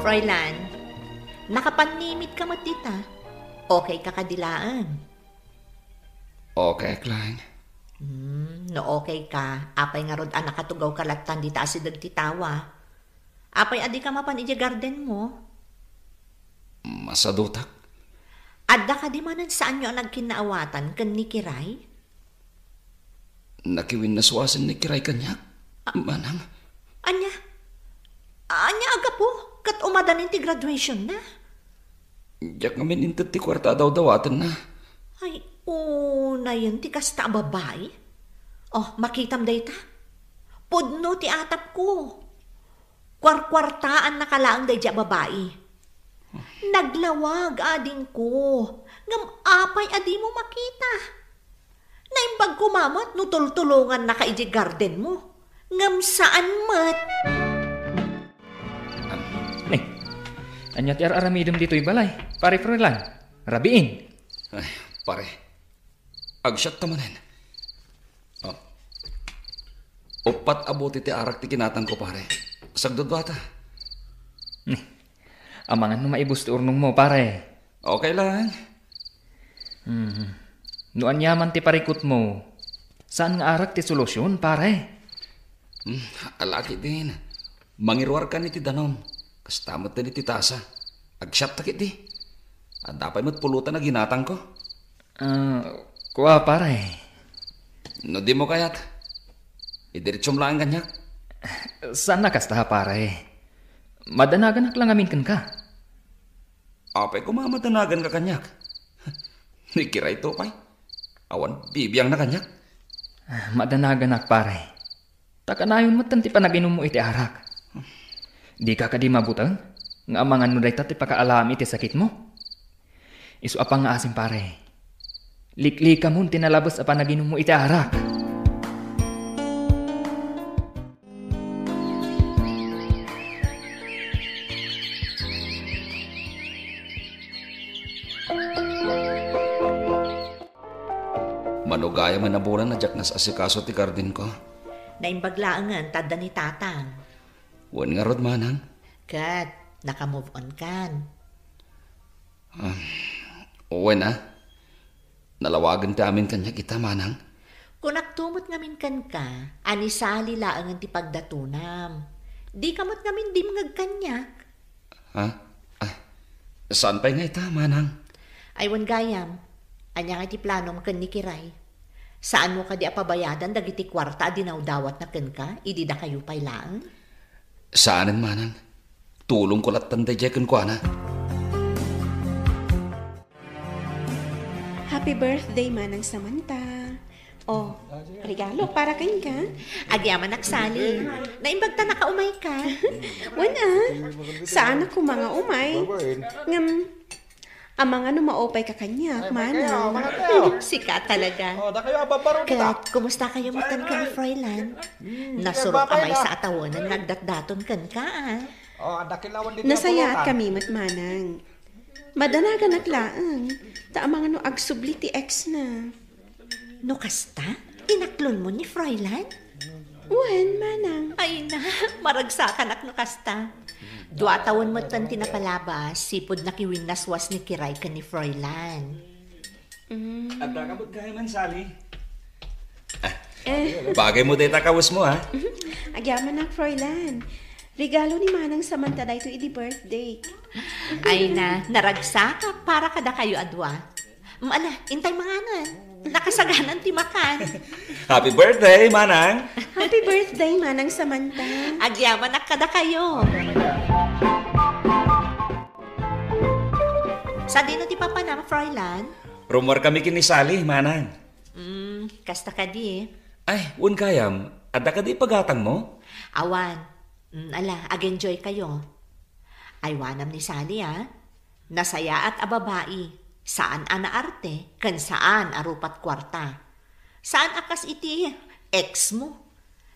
Froilan, nakapannimit ka met dita. Okay ka kadi laeng? Okay, Klein. Hmm, no okay ka, apay ngarud a nakatugaw ka lattan dita asideg ti tawa? Apay a di ka mapan idiay garden mo? Masadutak. Adda kadi manen saanyo a nagkinnaawatan ken ni Kiray? Nakiwinnasuasen ni Kiray kaniak. Ah. Manang. Ania? Ania a gapu? Ket umadanin ti graduation na? Diak ngamin inted ti kuarta a dawdawatenna. Ay, unayen ti kasta a babai? Oh, makitam dayta? Pudno ti atapko. Kuarkuartaannaka laeng daydi a babai. Naglawag, adingko. Ngem apay a dimo makita? Naimbag koma met no tultulongannaka idiay garden mo. Ngem saan met. Ni, ania ti ar-aramidem ditoy balay, Pare Froilan? Rabiin. Ay, pare. Agsiatta manen. Oh. Uppat a bote ti arak ti kinatangko, pare. Sagdudua ta. Ni, Amangan no maibus ti urnongmo, pare. Okay lang. Hmm. No aniaman ti parikutmo, saan nga arak ti solusion, pare? Hmm, alaki din. Mangiruarkan iti danum. Kasta met iti tasa. Agsiatta ketdi. Adda pay met pulutan a ginatangko. Ah, kua, pare. No dimo kayat, idiretsom laeng kaniak. Saan a kasta, pare. Madanaganak la ngamin kenka. Apay koma madanaganka kaniak? Ni Kiray to pay. Awan bibiangna kaniak. Ah, madanaganak, pare. Ta kanayon met ti panaginummo iti arak. Dika kadi mabuteng nga amangan no dayta ti pakaalam iti sakitmo? Isu a pangngaasim, pare. Liklikamon ti nalabes a panaginummo iti arak. Mano gayam a nabulan a diak nas-asikaso ti kardinko. Naimbag laengen ta adda ni Tatang. Wen ngarud, manang? Ket, naka-move on kan? Ah, wen a. Nalawagen ti amin kaniak ita, manang. Kunakto met ngamin kenka a ni Sally laengen ti pagdatonam. Dika met ngamin dimngeg kaniak. Ha? Ah, saan pay nga ita, manang? Ay, wen gayam. Ania nga ti planom ken ni Kiray? Saanmo kadi a pabayadan dagiti kuarta a dinawdawatna kenka idi dakayo pay laeng? Saanen, manang. Tulongko lattan daydiay kenkuana. Happy birthday, Manang Samantha. Oh, regalo para kenka. Agyamanak, Sally. Naimbag ta nakaumayka. Wen a, saanak koma nga umay. Ngem, amangan no maupayka kaniak, manang. Sika talaga. Oh, dakayo a babaro dita. Ket, kumusta kayo met ken ni Froilan? Nasurok a maysa a tawenan nga agdatdaton kenka, a. Oh, adda kilawan dita. Nasayaat kami met, manang. Madanaganak laeng, ta amangan no agsubli ti ex na. No kasta, inaklonmo ni Froilan? Wen, manang. Ay na, maragsakanak no kasta. Dua tawen metten ti napalabas, sipud nakiwinnaswas ni Kiray ken ni Froilan. Mm. Adda ka met gayam, Sally? Ah, bagaymo dayta kawesmo, ha? Agyamanak, Froilan. Regalo ni Manang Samantha daytoy idi birthday. Ay na, naragsakak para kadakayo a dua. Mm, ala, intay manganen. Nakasaganan ti makan. Happy birthday, Manang! Happy birthday, Manang Samantha. Agyamanak kadakayo. Sadino ti papanam, Froilan? Rummuar kami ken ni Sally, Manang. Mm, kasta kadi. Ay, wen gayam, adda kadi pagatangmo? Awan. Mm, ala, ag-enjoy kayo. Aywanam ni Sally, a. Nasayaat a babai, saan a naarte, ken saan a rupat kuarta. Saan a kas iti ex mo.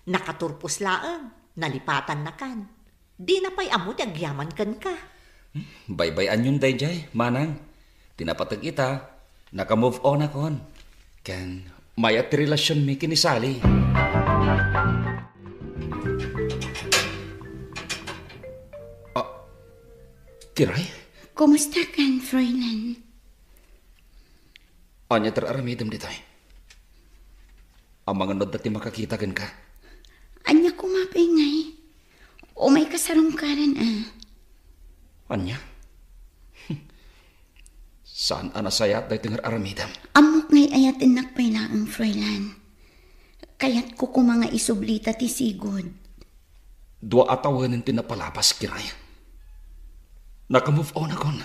Nakaturpos laeng, nalipatannakan. Dina pay ammo ti agyaman kenka. Hmm, baybay-anyon daydiay, Manang. Ti napateg ita, naka-move on akon. Ken mayat ti relasionmi ken ni Sally. Ah, Kiray? Kumusta kan, Froilan? Ania ti ar-aramidem ditoy? Amangan no adda ti makakita kenka. Ania koma pay ngay? Umayka sarungkaran, a. Ania? Saan a nasayaat daytoy nga ar-aramidem. Ammok ngay ayatennak pay laeng, Froilan. Kayatko koma nga isublita ti sigud. Dua a tawenen ti napalabas, Kiray. Naka-move on akon.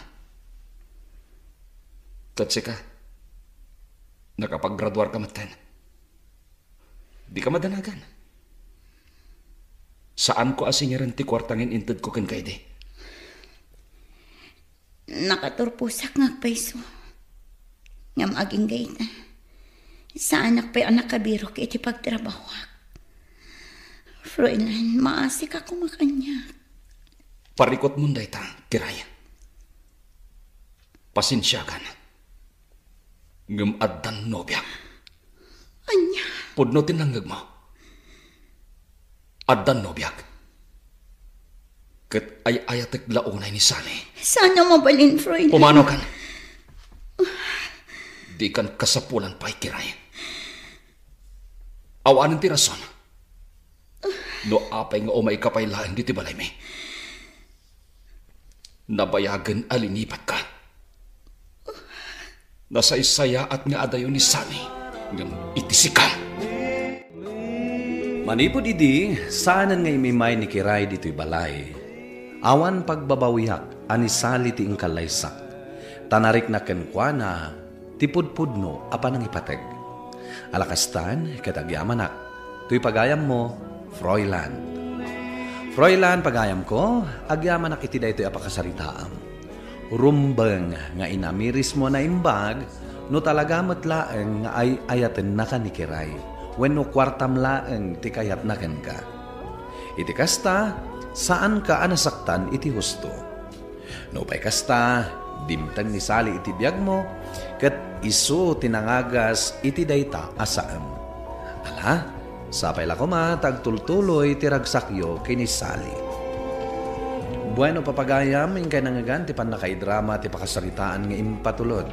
Ket sika, nakapaggraduarka metten. Dika madanagan. Saanko a singaren ti kuarta nga in-intedko kenka idi. Nakaturposak nga agpayso. Ngem agingga ita, saanak pay a nakabirok iti pagtrabahoak. Froilan, maasika koma kaniak. Parikutmon dayta, Kiray. Pasensiakan. Ngem addan nobiak. Ania? Pudno ti nangngegmo. Addan nobiak. Ket ay-ayatek la unay ni Sally. Saan a mabalin, Froilan? Umanokan. Dikan kasapulan pay, Kiray. Awanen ti rason. No apay nga umayka pay laeng ditoy balaymi. Nabayagen a linipatka. Nasaysayaat nga adayo ni Sally ngem iti sika. Manipud idi, saanen nga im-immay ni Kiray ditoy balay. Awan pagbabawiak a ni Sally ti inkallaysak. Ta nariknak kenkuana ti pudpudno a panangipateg. Ala kastan, ket agyamanak, toy pagayammo, Froilan. Froilan, pagayamko, agyamanak iti daytoy a pakasaritaam. Rumbeng nga inamirismo a naimbag no talaga met laeng nga ay-ayatennaka ni Kiray wenno kuartam laeng ti kayatna kenka. Iti kasta, saanka a nasaktan iti husto. Nupay kasta, dimteng ni Sally iti biagmo, ket isu ti nangagas iti dayta a saem. Ala, sapay la koma ta agtultuloy ti ragsakyo ken ni Sally. Bueno, papagayam, inkay nangngegan ti pannakaidrama ti pakasaritaan nga impatulod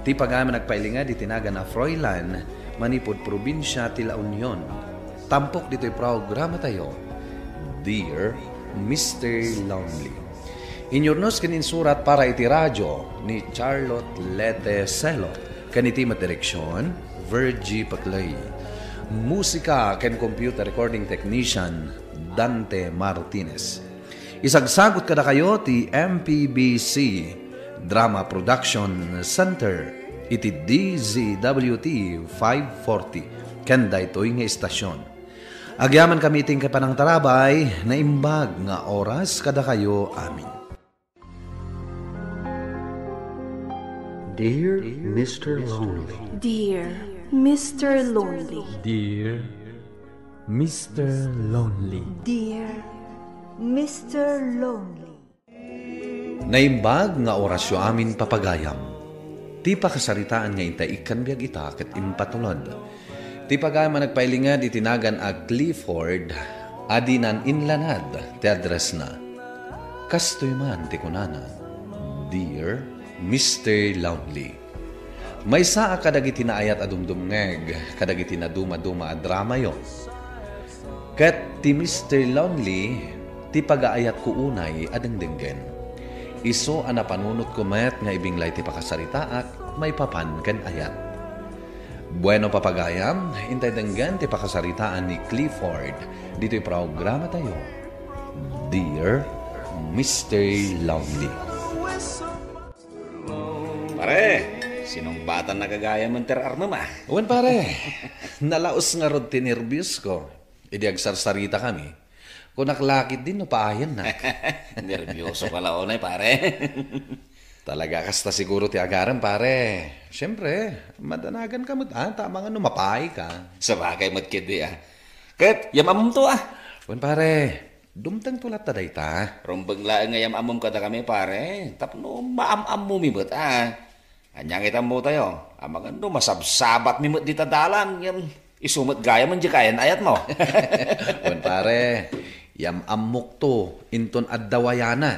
ti pagayam a nagpailinged iti nagan a Froilan manipud probinsia ti La Union. Tampok ditoy programatayo, Dear Mister Lonely. Inyurnos ken insurat para iti radio ni Charlotte Lete Celo, ken iti met direksion, Virgie Paclay. Musika ken computer recording technician, Dante Martinez. Isagsagut kadakayo ti M P B C Drama Production Center iti D Z W T five forty ken daytoy nga istasyon. Agyamankami iti inkay panangtarabay, naimbag nga oras kadakayo amin. Dear Mister Lonely. Dear Mister Lonely. Dear Mister Lonely. Dear Mister Lonely. Naimbag nga orasyo amin, papagayam. Ti pakasaritaan nga intay ikkan biag ita ket impatulod. Ti pagayam a nagpailinged iti nagan a Clifford a dinan inlanad ti addressna. Kastoy man ti kunana, Dear Mister Lonely. Maysa a kadagiti naayat a dumdumngeg kadagiti nadumaduma a dramayo. Ket ti Mister Lonely ti pagaayatko unay a dengdenggen. Isu a napanunotko met nga ibinglay ti pakasaritaak maipapan ken ayat. Bueno, papagayam, intay denggen ti pakasaritaan ni Clifford ditoy programatayo, Dear Mister Lonely. Pare, sinungbatannaka gayam ti ar-armem, a? Wen, pare. Nalaus ngarud ti nerbios ko. Idi agsarsarita kami, kunak lakit din no paayannak. Nerbiyoso ka la unay, pare. Talaga kasta siguro ti agarem, pare. Siempre, madanagan ka met, a, ta amangan no mapaay ka. Sabagay met ketdi, a. Ket, yam-ammom to, a. Wen, pare, dumteng to latta dayta. Rumbeng laeng nga yam-ammom kadakami, pare. Tapno maam-ammomi met, a. Ania nga itammo tayo? Amangan no masabsabatmi met dita dalan, ngem isu met gayam diay kayan-ayatmo. Wen, pare, yam-ammok to, inton adda wayana.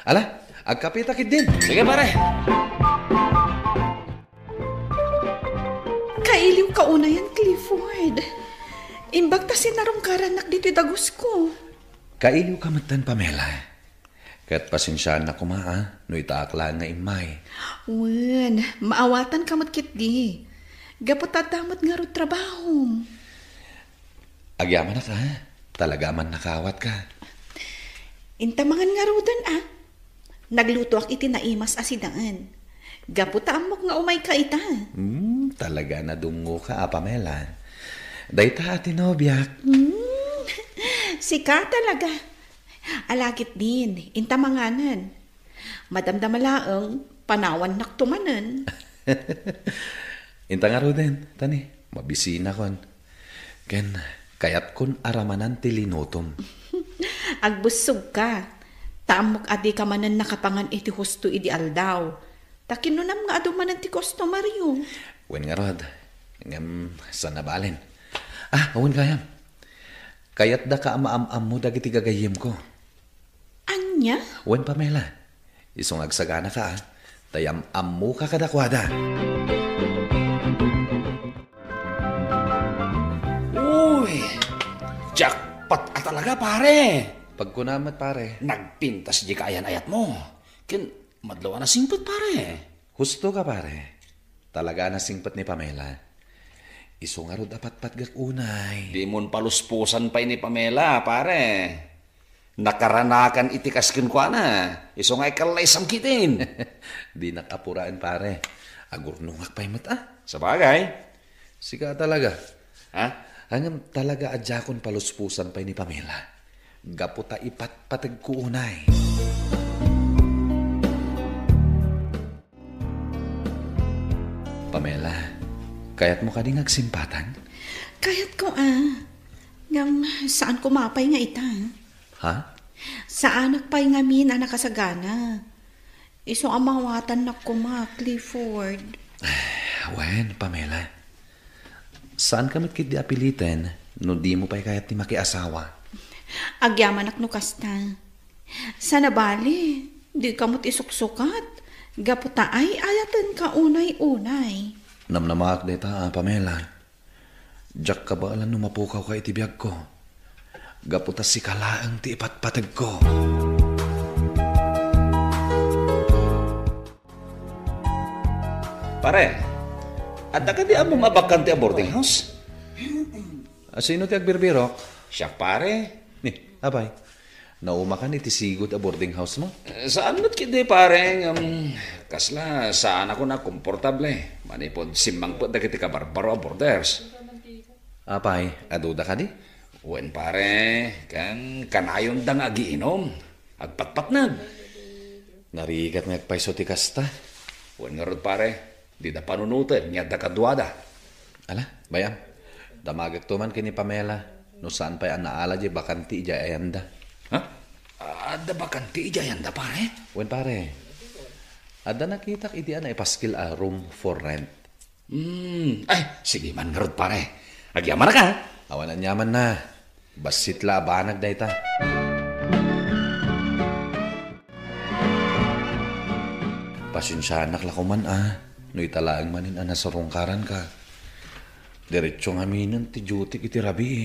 Ala, agkapita ketdin. Sige, pare. Kailiwka unayen, Clifford. Imbag ta sinarungkarannak ditoy dagusko. Kailiwka metten, Pamela. Ket pasensiaannak koma, a, no itaak laeng nga immay. Wen, maawatanka met ketdi. Gapu ta adda met ngarud trabahom. Agyamanak, a. Talaga a mannakawatka. Inta mangan ngaruden, a. Naglutoak iti naimas a sinaen. Gapu ta ammok nga umayka ita. Hmm, talaga nadungoka, a, Pamela. Dayta a ti nobiak. Hmm, sika talaga. Ala ketdin, inta manganen. Madamdama laeng, panawannakto manen. Inta ngaruden, tani, mabisinakon. Ken kayatkon a ramanan ti linutom. Agbussogka. Ta ammok a dika manen nakapangan iti husto idi aldaw. Ta kinunam nga adu manen ti customeryo. Wen ngarud, ngem saan a balen. A, wen gayam. Kayatdaka a maam-ammo dagiti gagayyemko. Nia? Wen, Pamela. Isu nga agsaganaka, a. Ta yam-ammoka kadakuada. Uy! Jackpot a talaga, pare! Pagkunam met, pare. Nagpintas di kaayan-ayatmo. Ken madlaw a nasingpet, pare. Husto ka, pare. Talaga a nasingpet ni Pamela. Isu ngarud a patpatgek unay. Dimon paluspusan pay ni Pamela, pare. Nakaranakan iti kas kenkuana. Isu nga ikkallaysam ketdin. Dinak apuraen, pare. Agurnongak pay met, a. Sabagay. Sika talaga. Ha? Ngem talaga a diakon paluspusan pay ni Pamela. Gapu ta ipatpategko unay. Pamela, kayatmo kadi nga agsimpatan? Kayatko, a. Ngem, saanko mapay nga ita. Ha? Saanak pay ngamin a nakasagana. Isu a maawatannak koma, Clifford. Wen, Pamela. Saanka met ketdi a piliten no dimo pay kayat ti makiasawa. Agyamanak no kasta. Sana bali, dika met isuksukat. Gapu ta ay-ayatenka unay-unay. Namnamaak dayta, a, Pamela. Diak kabaelan no mapukawka iti biagko. Gapu ta sika laeng ti ipatpategko. Pare, adda kadi ammom a bakante a boarding house? A, sino ti agbirbirok? Siak, pare. Ni, apay. Naumakan iti sigud a boarding house mo? Eh, saan met ketdi, pare, ngem kasla saanakon a komportable manipud simmangpet dagiti kabarbaro a boarders. Apay, aduda kadi? Wen, pare, ken kanayonda nga agiinom. Agpatpatnag. Narigat nga agpayso ti kasta. Wen ngarud, pare, dida panunoten nga adda kaduada. Ala, bay-am. Damagekto man ken ni Pamela no saan pay a naala diay bakanti idiay ayanda. Ha? Adda bakanti idiay ayanda, pare? Wen, pare. Adda nakitak idi a naipaskil a room for rent. Hmm. Ay, sige man ngarud, pare. Agyamanak, a. Awan aniamanna. Bassit la a banag dayta. Pasensianak la koman, a, no ita laeng manen a nasarungkaranka. Diretso ngaminen ti duty iti rabii.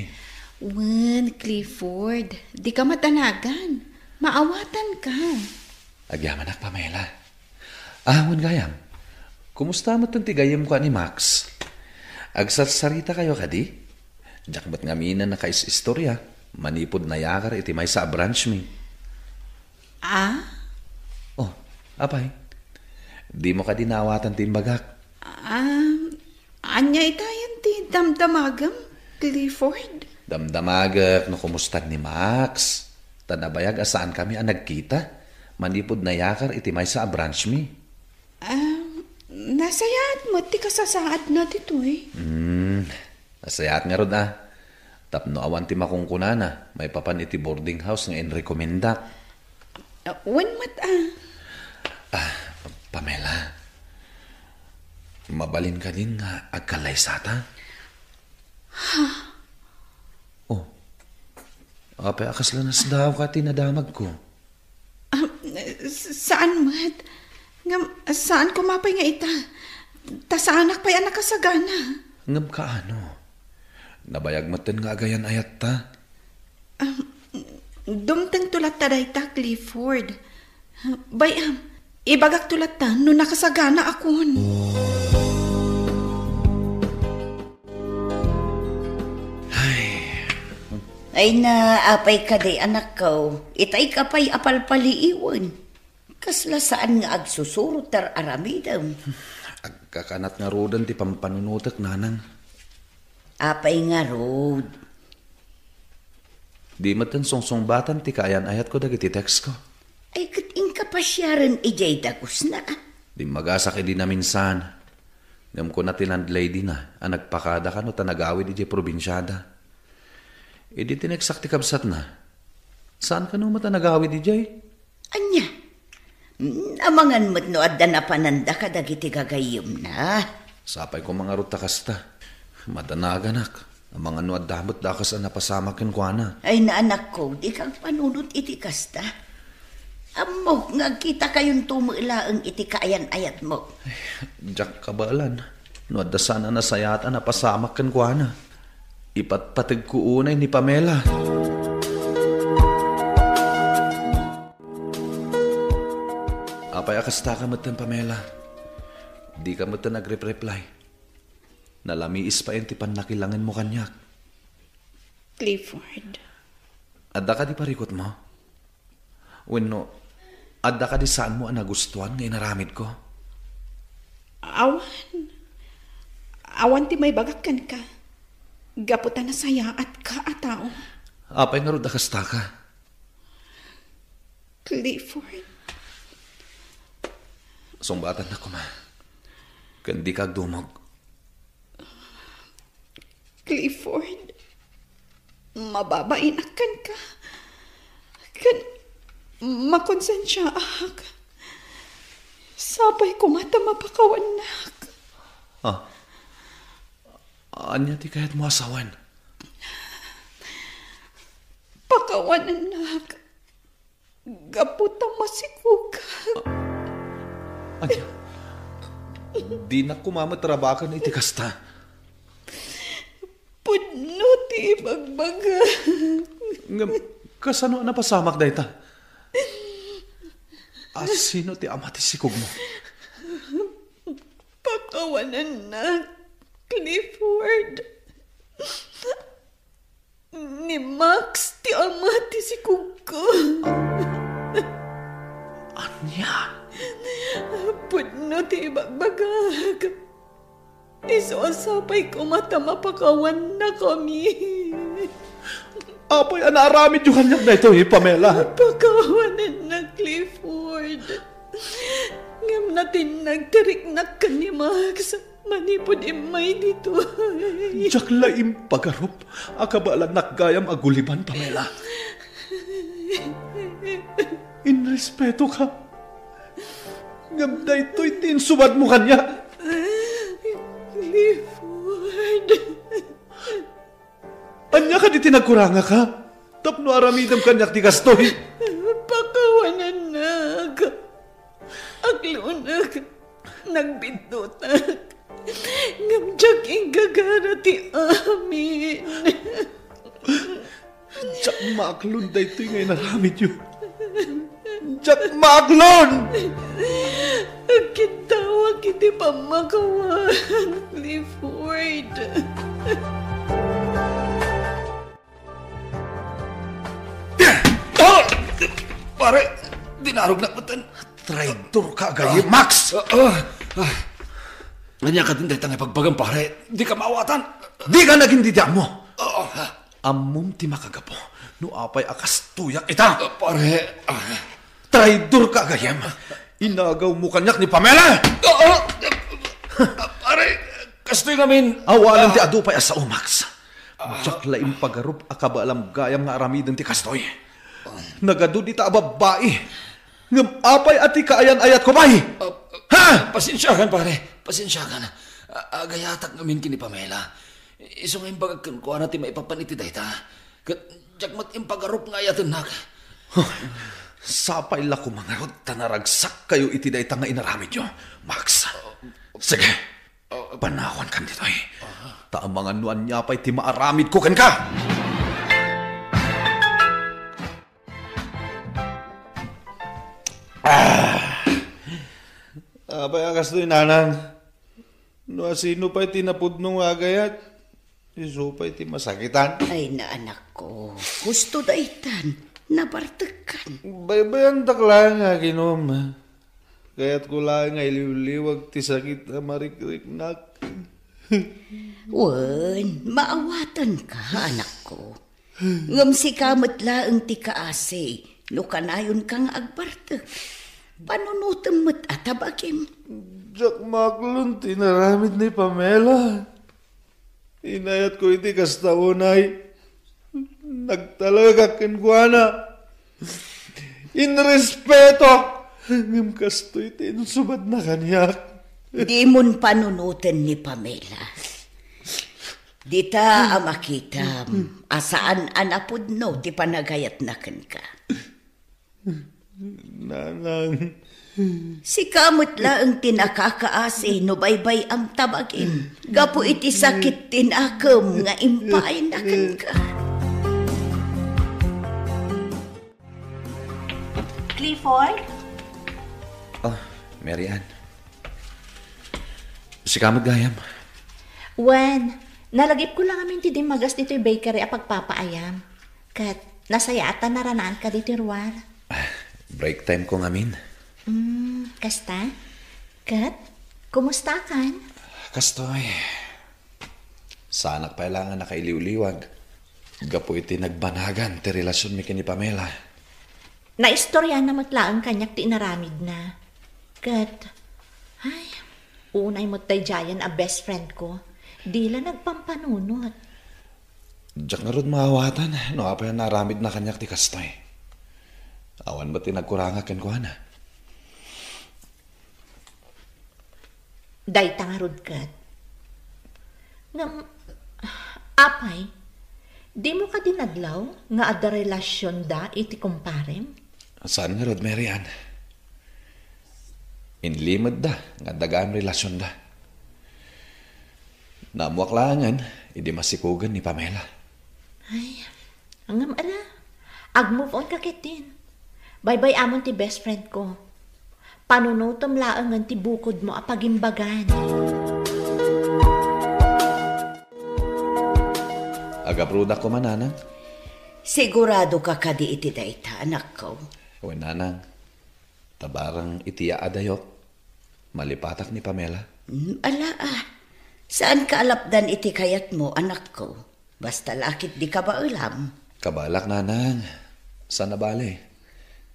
Wen, Clifford, dika madanagan. Maawatanka. Agyamanak, Pamela. A, wen gayam, kumusta met ti gayyemko a ni Max? Agsarsaritakayo kadi? Diak met ngaminen nakaisistorya manipud nayakar iti maysa a branch mi. A? Oh, apay? Dimo kadi naawatan ti imbagak? A, ania itayen ti damdamagem, Clifford? Damdamagek no kumustan ni Max. Ta nabayag a saankami a nagkita manipud nayakar iti maysa a branch mi. Ah, nasayaat met ti kasasaadna ditoy. Hmm, nasayaat ngarud, a. Tapno awan ti makunkunana maipapan iti boarding house nga inrekomendak. Ah, wen met, a. Ah, Pamela, mabalin kadin nga agkallaysata? Ha? Oh, apay a kasla nasdaaw ka ti nadamagko? Ah, s-, saan met. Ngem, saan ko mapay nga ita. Ta saanak pay a nakasagana. Ngem kaano? Nabayag metten nga agayan-ayatta. Ah, dumtengto latta dayta, Clifford. Bay-am, ibagakto latta no nakasaganaakon. Ay. Ay na, apay kadi, anakko, itay ka pay a palpaliiwen. Kasla saan nga agsusurot ti ar-aramidem. Agkakanat ngaruden ti pampanunotek, nanang. Apay ngarud? Di metten sungsungbatan ti kaayan-ayatko dagiti textko. Ay, ket inka pasiaren idiay dagusna. Dimmagasak idi naminsan. Ngem kuna ti landladyna a nagpakada kano ta nagawid idiay probinsiada. Idi tineksak ti kabsatna, saan kano met a nagawid idiay? Ania? Mm, amangan met no adda napananda kadagiti gagayyemna. Sapay koma ngarud ta kasta. Madanaganak. Amangan no adda met dakes a napasamak kenkuana. Ay, naanakko, dika agpanunot iti kasta. Ammok nga agkitakayonto met laeng iti kaayan-ayatmo. Diak kabaelan no adda saan a nasayaat a napasamak kenkuana. Ipatpategko unay ni Pamela. Apay a kastaka metten, Pamela? Dika metten agrep-reply. Nalamiis pay ti pannakilangenmo kaniak. Clifford. Adda kadi parikutmo? Wenno, adda kadi saanmo a nagustuan nga inaramidko? Awan. Awan ti maibagak kenka. Gapu ta nasayaatka a tao. Apay ngarud a kastaka? Clifford. Sungbatannak koma. Ken dika agdumog. Clifford, mababainak kenka. Ken makonsensiaak. Sapay koma ta mapakawannak. Ah. Ania ti kayatmo a sawen? Pakawanennak. Gapu ta masikog. Ania? Dinak koma met rabaken iti kasta. Pudno ti ibagbagak. Ngem, kasano a napasamak dayta? A sino ti ama ti sikogmo? Pakawanennak, Clifford. Ni Max ti ama ti sikogko. Ania? Pudno ti ibagbagak. Isu a sapay koma ta mapakawannakami. Apay a naaramidyo kaniak daytoy, Pamela? Pakawanennak, Clifford. Ngem natinnag ti riknak ken ni Max. Manipud immay ditoy. Diak la impagarup a kabaelannak gayam a guliban, Pamela. Inrespetoka. Ngem daytoy ti insubadmo kaniak. Clifford. Ania kadi ti nagkurangak, ha? Tapno aramidem kaniak ti kastoy. Pakawanennak. Aklonek. Nagbiddutak. Ngem diak inggagara ti amin. Diak maaklon daytoy nga inaramidyo. Diak maaklon! Agkiddawak iti pammakawan, Clifford. Ah! Pare, dinarognak metten. Traidor ka, gayyem, Max! Ah, ah, ah. Ania kadin dayta nga ibagbagam, pare? Dika maawatan. Dika nagin didiammo. Ah, ah. Ammom ti makagapu no apay a kastoyak ita. Ah, pare, ah. Traidor ka, gayyem. Inagawmo kaniak ni Pamela! Ah, ah. Ah, pare, kastoy ngamin. Awanen ti adu pay a sao, Max. Diak la impagarup a kabaelam gayam nga aramiden ti kastoy. Nagadu dita a babbai. Ngem apay a ti kaayan-ayatko pay? Ah, ha? Pasensiakan, pare. Pasensiakan. A-, agayatak ngamin ken ni Pamela. Isu nga imbagak kenkuana ti maipapan iti dayta. Ket diak met impagarup nga ayatennak. Huh. Sapay la koma ngarud ta naragsakkayo iti dayta nga inaramidyo, Max. Sige. Panawankan ditoy. Ta amangan no ania pay ti maaramidko kenka. Ah. Apay a kastoy, nanang? No asino pay ti napudno nga agayat, isu pay ti masakitan. Ay, naanakko, husto daytan, nabartekkan. Baybayantak laeng nga aginom. Kayatko laeng nga iliwliwag ti sakit a marikriknak. Wen, maawatanka, anakko. Ngem sika met laeng ti kaasi no kanayonka nga agbartek. Panunotem met a ta bagim. Diak maaklon ti inaramid ni Pamela. Inayatko iti kasta unay. Nagtalekak kenkuana. Inrespetok. Ngem kastoy ti insubadna kaniak. Dimon panunoten ni Pamela. Dita a makitam a saan a napudno ti panagayatna kenka. Nanang. Sika met laeng ti nakakaasi no baybay-am ta bagim gapu iti sakit ti nakem nga impaayna kenka. Clifford? Oh, Mary Ann. Sika met gayam. Wen, nalagipko la ngamin ti dimmagas ditoy bakery a pagpapaayam. Ket nasayaat ta naranaanka ditoy ruar. Ah, break time ko ngamin. Mm, kasta? Ket, kumustakan? Kastoy. Saanak pay la nga nakailiwliwag gapu iti nagbanagan ti relasionmi ken ni Pamela. Naistoriana met laeng kaniak ti inaramidna. Ket, ay, unay met daydiayen a best friend ko. Dila nagpampanunot. Diak ngarud maawatan no apay a naaramidna kaniak ti kastoy. Awan met ti nagkurangak kenkuana. Dayta ngarud ket. Ngem, apay, dimo kadi nadlaw nga adda relasionda iti kumparem? Saan ngarud, Mary Ann. Inlimedda nga adda gayam relasionda. Naammoak laengen idi masikogen ni Pamela. Ay, ngem ala, ag-move on ka ketdin. Baybay-amon ti best friend ko. Panunotem laengen ti bukodmo a pagimbagan. Agabrodak koma, nanang? Sigurado ka kadi iti dayta, anakko? Wen, nanang. Ta barang iti yaadayok, malipatak ni Pamela. Mm, ala, ah. Saanka a lapdan iti kayatmo, anakko. Basta la ket di kabaelam. Kabaelak, nanang. Saan a bale.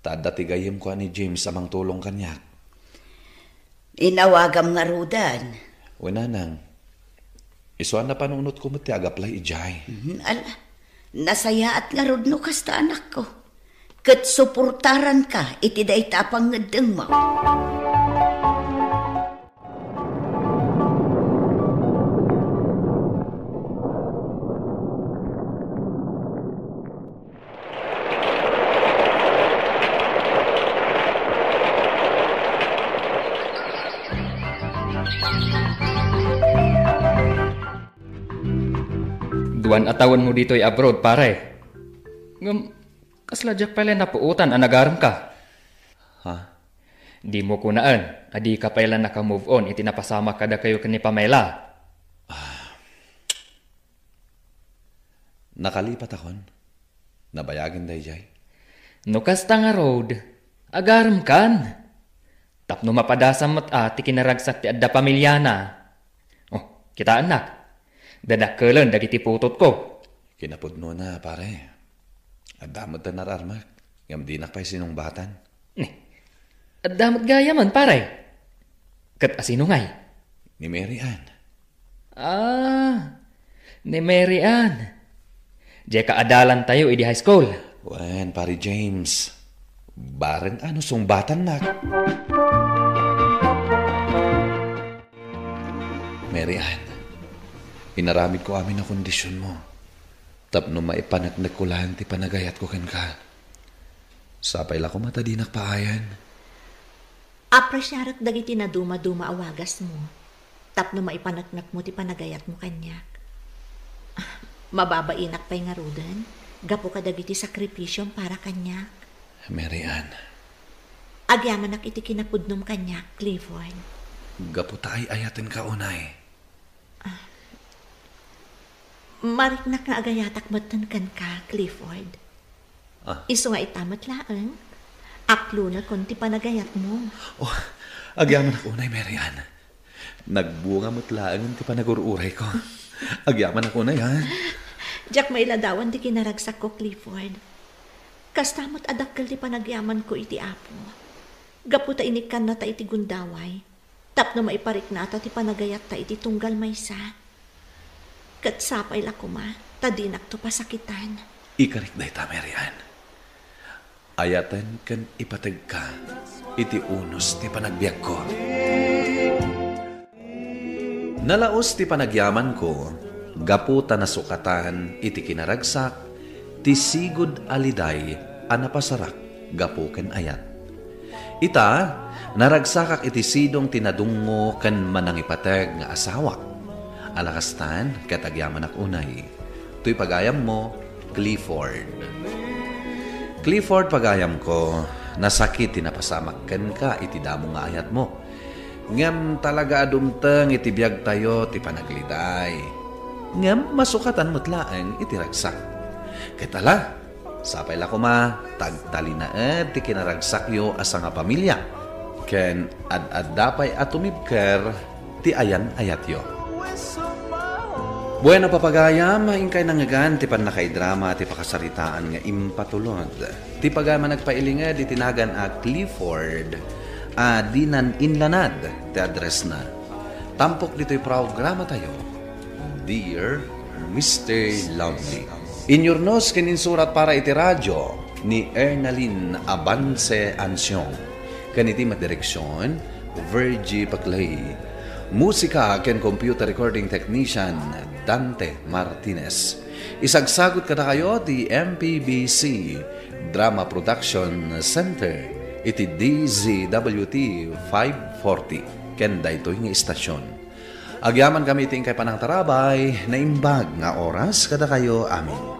Ta adda ti gayyemko a ni James a mangtulong kaniak. Inawagam ngaruden. Wen, nanang. Isu a napanunotko met ti agaplay idiay. Mhm, ala, nasayaat ngarud no kasta, anakko. Ket suportaranka iti dayta a pangngeddengmo. Duan a tawenmo ditoy abroad, pare. Ngem, kasla diak pay la napuotan a nagaremka. Ha? Dimo kunaen a dika pay la naka-move on iti napasamak kadakayo ken ni Pamela. Ah. Nakalipatakon. Nabayagen daydiay. No kasta ngarud, agaremkan. Tapno mapadasam met a ti kinaragsak ti adda pamiliana. Oh, kitaennak. Dadakkelen dagiti putotko. Kinapudnona, pare. Adda met ti nar-armak, ngem dinak pay sinungbatan. Ni, adda met gayamen, pare. Ket asino ngay? Ni Mary Ann. Ah, ni Mary Ann. Diay kaadalantayo idi high school. Wen, Pare James. Bareng ano sungbatannak. Mary Ann, inaramidko amin a kondisionmo. Tapno maipaneknekko laeng ti panagayatko kenka. Sapay la koma ta dinak paayan. Apresiarek dagiti nadumaduma a wagasmo, tapno maipaneknekmo ti panagayatmo kaniak. Mababainak pay ngaruden, gapu kadagiti sakripisiom para kaniak. Mary Ann. Agyamanak iti kinapudnom kaniak, Clifford. Gapu ta ay-ayatenka unay. Ah. Mariknak nga agayatak metten kenka, Clifford. Ah. Isu nga ita met laeng, aklonekon ti panagayatmo. Oh, agyamanak unay, Mary Ann. Nagbunga met laeng ti panagur-urayko. Agyamanak unay, ha? Diak mailadawan ti kinaragsakko, Clifford. Kasta met a dakkel ti panagyamanko iti Apo. Gapu ta inikkannata iti gundaway. Tapno maipariknata ti panagayatta iti tunggal maysa. Ket sapay la koma ta dinakto pasakitan. Ikarik dayta, Mary Ann. Ayaten ken ipategka iti unos ti panagbiagko. Nalaus ti panagyamanko gapu ta nasukatan iti kinaragsak ti sigud a liday a napasarak gapu ken ayat. Ita, naragsakak iti sidong ti nadungngo ken manangipateg nga asawak. Alakastan, ket agyamanak unay. Toy pagayammo, Clifford. Clifford, pagayamko, nasakit ti napasamak kenka iti damo nga ayatmo. Ngem talaga a dumteng iti biagtayo ti panagriday. Ngem masukatan met laeng iti ragsak. Ket ala, sapay la koma, tagtalinaed ti kinaragsakyo a sangapamilia. Ken ad-adda pay a tumibker ti ayan-ayatyo. Bueno, papagayam, inkay nangngegan ti pannakaidrama ti pakasaritaan nga impatulod. Ti pagayam a nagpailinged iti nagan a Clifford a dinan inlanad ti addressna. Tampok ditoy programatayo, Dear Mister Lovely. Inyurnos ken insurat para iti radio ni Ernalyn Abance Ansiong. Ken iti madireksion, Virgie Paclay. Musika ken computer recording technician, Dante Martinez. Isagsagut kadakayo ti M P B C Drama Production Center iti D Z W T five forty ken daytoy nga istasyon. Agyaman kami iti inkay panangtarabay, naimbag nga oras kadakayo amin.